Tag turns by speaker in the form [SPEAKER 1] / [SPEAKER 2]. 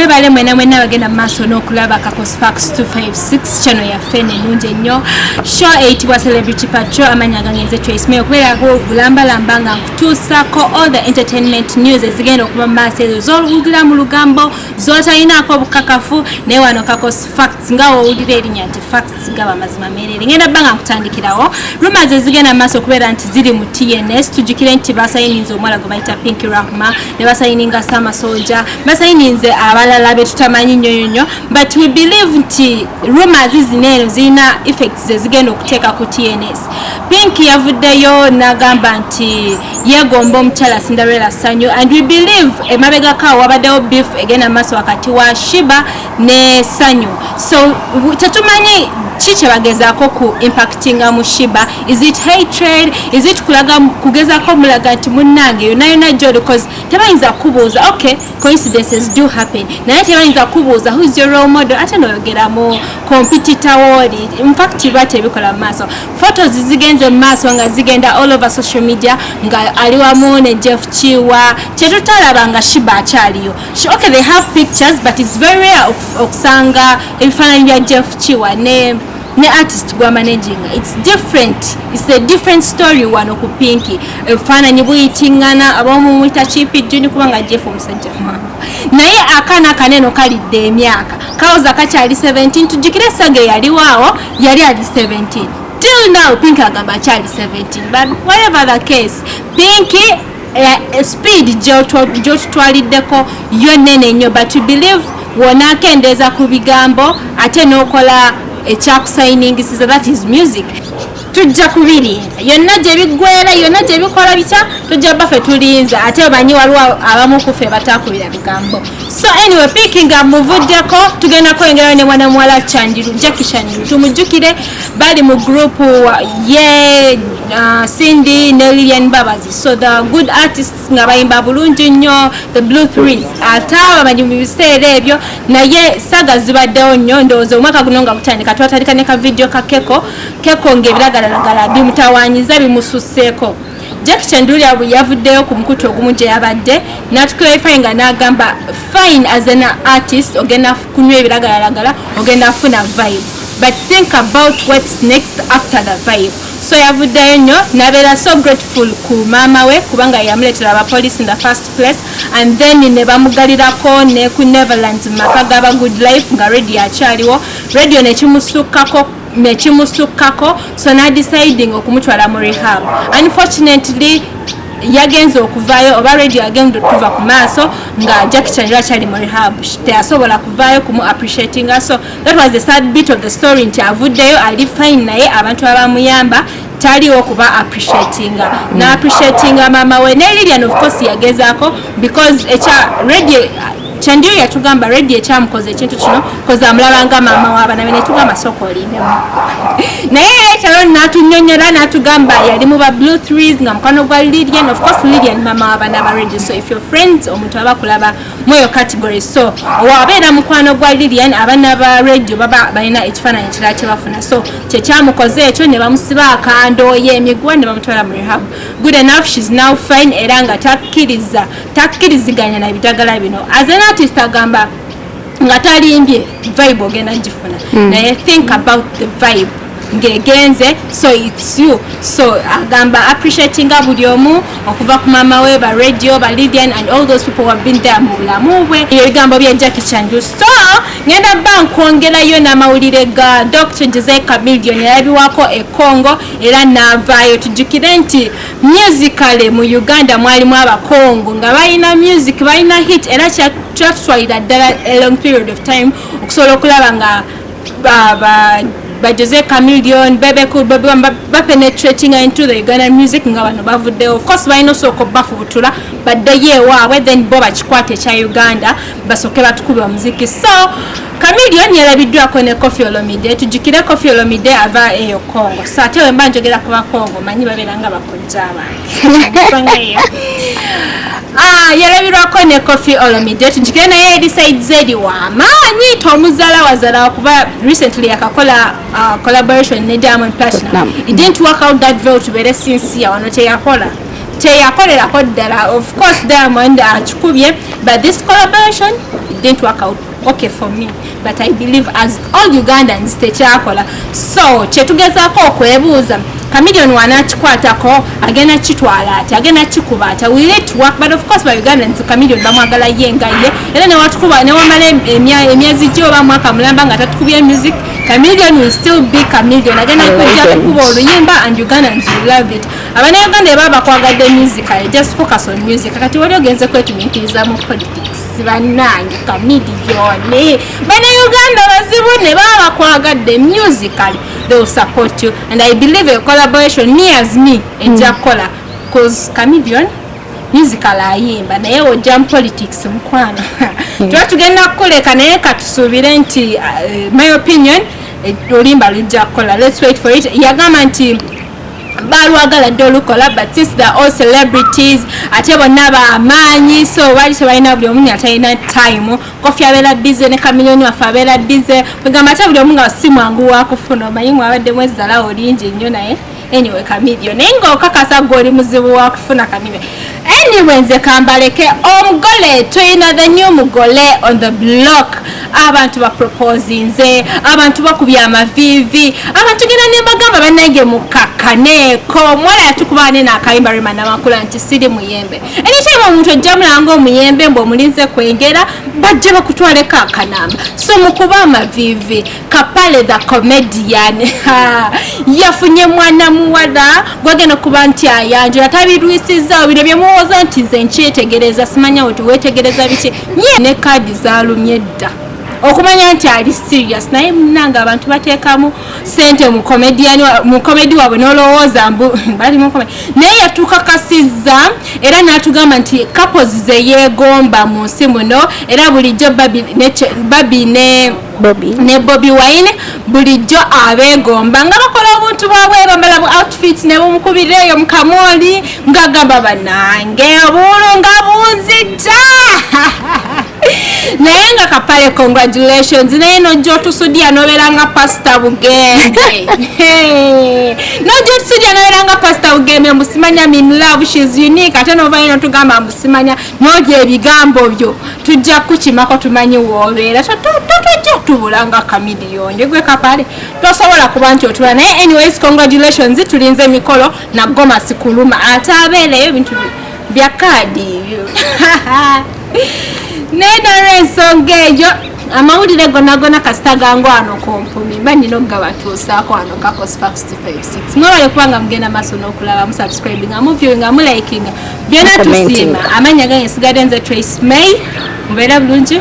[SPEAKER 1] Mwebale mwena mwena bagenda mu maaso n'okulaba Kakos Facts 256, channel yaffe ennungi ennyo, show eyitibwa Celebrity Patrol. Amanya gange nze Trace May, okubeerako bulambalamba nga nkutuusako all the entertainment news ezigenda okuba mu maaso, ezo z'owulira mu lugambo, z'otalinaako obukakafu. Naye wano Kakos Facts, nga wowulira erinnya nti Facts, gaba mazima meerere. Ngenda bba nga nkutandikirawo rumors ezigenda mu maaso okubeera nti ziri mu TNS. Tujjukire nti basayininze omuwala gwe bayita Pinky Rahma, ne basayininga Sama Soldier, basayininze abalala be tutamanyi nnyo nnyo nnyo, but we believe nti rumors zino eno zirina effects ezigenda okuteeka ku TNS. Pinky yavuddeyo n'agamba nti yeegomba omukyala Cinderella Sanyu, and we believe emabegako awo wabaddewo beef egenda mu maaso wakati wa Sheebah ne Sanyu. So tetumanyi ki kyebagezaako ku impactinga mu Sheebah. Is it hatred? Is it kulaga, kugezaako mulaga nti munnange yonna yonna gyoli? 'Cause tebayinza kubuuza. Okay, coincidences do happen, naye tebayinza kubuuza, "Who is your role model?" ate noyogera mu competitor wooli. Infact ba tebikola mu maaso. Photos zigenze mu maaso nga zigenda all over social media nga ali wamu ne Jeff Kiwa, kyetutalaba nga Sheebah akyaliyo. Okay, they have pictures, but it's very rare okusanga ebifaananyi bya Jeff Kiwa ne artist gwa managing. It's different, it's a different story wano ku Pinky. Ebifaananyi buyitingana, abamumwita Chipi Juni, kubanga Jeff omusajja mwangu, naye akaana kaneno kalidde emyaka, kawoza kakyali 17. Tujjukire saga eyaliwaawo yali ali 17. Till now Pinky agamba akyali 17, but whatever the case, Pinky, speed gyotutwaliddeko yo nene nnyo, but we believe wonaakendeeza ku bigambo ate n'okola ekyakusayiningisiza, that is music, tujja kubirinda yonna gye biggwera, yonna gye bikola bitya, tujja baffe tulinze. Ate omanyi waliwo abamu kuffe batakubira bigambo. So anyway, Pinky nga muvuddeko, tugenda kwengerayo ne mwana muwala Chandiru, Jackie Chandiru. Tumujjukire bali mu group ye Cindy ne Lilian Mbabazi, so the good artists nga bayimba bulungi nnyo, the Blue Threes. Ate abamanyi mu biseera ebyo, naye saga zibaddewo nnyo. Ndowooza omwaka guno nga gutandika, twatandika ne ka video ka Keko Keko ng'ebiragalalagala bimutawanyiza, bimususseeko. Jackie Chandiru yavuddeyo ku mukutu ogumu gye yabadde natuclarify nga n'agamba, fine, as an artist ogenda kunywa ebiragalalagala, ogenda kufuna vibe, but think about what's next after the vibe. So yavuddeyo nnyo nabeera so grateful ku maama we, kubanga yamuleetera abapolisi in the first place, and then ne bamugalirako ne ku Neverlands mu maka gaba Good Life nga Radio akyaliwo. Radio nekimusukkako, so nadeciding okumutwala mu rehab. Unfortunately, yagenze okuvaayo, oba Radio agenda okuva ku maaso nga Jackie Chandiru akyali mu rehab, teyasobola kuvaayo kumu appreciatinga. So that was the sad bit of the story, nti avuddeyo ali fine, naye abantu abamuyamba taliwo kuba appreciatinga na appreciatinga maama we ne Lilian. Of course yagezaako, because ekya Radio, Chandiru yatugamba Radio ekyamukoza ekintu kino koza amulabanga maama w'abaana be, netugamba sooka olindemu. Naye kyalo natunyonyola natugamba yali mu ba Blue Threes nga mukwano gwa Lilian. Of course Lilian mama w'abaana ba Radio, so if your friends, omuntu aba kulaba mweyo category, so wabeera mukwano gwa Lilian, abaana ba Radio baba balina ekifaananyi kirala kyebafuna. So kyekyamukoze ekyo, ne bamusiba akando y'emiguwa ne bamutwala mu rehab. Good enough, she's now fine, era nga takkiriza, takkiriziganya na bidagala bino. As an artist agamba nga talimbye, vibe ogenda gifuna, naye think about the vibe ng'egenze. So it's you. So agamba appreciatinga buli omu okuva ku maama we, ba Radio, ba Lilian and all those people who have been there mu bulamu bwe. Ebigambo bya Jackie Chandiru. So ngenda bba nkwongerayo n'amawulire ga Dr Jose Chameleone, yalabiwako e Congo era n'avaayo. Tujjukire nti musically mu Uganda mwalimu Abakongo nga balina music, balina hit, era kyatutwalira ddala a long period of time okusobola okulaba nga ba Jose Chameleone, Bebe Cool, Bebe bapenetrating into the Ugandan music nga bano bavuddeyo. Of course balina osooka obafubutula baddeyo ewaabwe, then bo bakikwata ekya Uganda, basooke batukube omuziki. So Chameleone yalabiddwako ne Koffi Olomide. Tujjukire Koffi Olomide ava eyo Congo, so ate wemba njogera ku Bakongo, manyi babeera nga bakojja abange. Ah, yalabirwako ne Koffi Olomide. Tujjukire naye eri side zeri wamaanyi, tomuzaala wazala, kuba recently yakakola collaboration ne Diamond Platinum.
[SPEAKER 2] Platinum.
[SPEAKER 1] It didn't work out that well, tubeere sincere. Wano teyakola. Teyakolerako ddala. Of course Diamond akikubye, but this collaboration, it didn't work out okay for me, but I believe as all Ugandans tekyakola. So kyetugezaako okwebuuza, Chameleon wanakikwatako, agenda kitwala ati, agenda kikuba ati, will it work? But of course ba Ugandans, Chameleon bamwagala ye nga ye, era newatukuba newamala emyezi gyo oba mwaka mulamba nga tatukubye music, Chameleon will still be Chameleon. Agenda kujja kukuba oluyimba and Ugandans will love it. Abannayuganda eba bakwagadde music, just focus on music. Kati wali ogenze kwetumiikiriza mu politics. Bannange, Chameleon, bannayuganda bazibu, ne baba bakwagadde musically, they will support you, and I believe a collaboration, me as me, ejja kukola, 'cause Chameleon musical ayimba, naye ojja mu politics, mukwano, tuba tugenda kukuleka. Naye katusuubire nti my opinion, oluyimba lujja kukola. Let's wait for it. Yagamba nti balwagala dde olukola, but since they're all celebrities, ate bonna bamaanyi, so bali tebalina, buli omu atalina time. Kofi abeera busy, ne Chameleon waffe abeera busy. Kwegamba ate buli omu nga si mwangu wakufuna. Omanyi mwabadde mwezzalawo lingi nnyo, naye anyway, Chameleon, naye ng'okakasa gwe oli muzibu wakufuna, Chameleon. Anyway, nze kambaleke. Omugole tulina, the new mugole on the block. Abantu baproposinze, abantu bakubye amaviivi, abantu genda ne bagamba, bannange mukakkaneeko. Omuwala yatukuba nene akayimba Rema Namakula nti siri muyembe. Anytime omuntu ojja mulanga omuyembe mbu omulinze kwengera, bajja bakutwaleko akanamba. So mukuba amaviivi, Kapale the Comedian yafunye mwana muwala gwagenda okuba nti ayanjula. Tabirwisizaawo bino byemuwoza nti nze nkyetegereza, simanya we tuwetegereza biki nye ne kaadi zalumye dda okumanya nti ali serious. Naye munange, abantu bateekamu sente mu comedy waabwe, n'olowooza mbu bali mu comedy. Naye yatukakasizza era n'atugamba nti couples ze yeegomba mu nsi muno, era bulijjo Barbie ne
[SPEAKER 2] Bobby.
[SPEAKER 1] ne Bobi Wine bulijjo abeegomba nga bakola obuntu bwabwe, bambala bu outfit ne bumukubirira eyo mu kamooli, ng'agamba, "Bannange, obuwulu nga bunzita." Naye nga Kapale, congratulations. Naye nojja otusudiya nobeera nga Pasita Bugembe, nojja otusudiya nobeera nga Pasita Bugembe, mbusimanya in love, she's unique. Ate novayo notugamba mbusimanya nojja ebigambo byo tujja kukimako, tumanyi woobeera, tojja tubula nga Chameleon. Gwe Kapale tosobola kuba nti otula. Naye anyways, congratulations. Tulinze emikolo na gomasi kuluma, ate abeereyo ebintu bya kaadi ebyo. Naye nolwensonga eyo, amawulire gonna gonna kasita gangu wano kompumi mba nina okugabatuusaako wano Kakos Fax 256. Mwebale kubanga mugenda maaso n'okulaba, musubscribinga, muviewinga, mulikinga, byonna.
[SPEAKER 2] Commenting.
[SPEAKER 1] Tusiima. Amannya gange sigadde nze Trace May. Mubeere bulungi.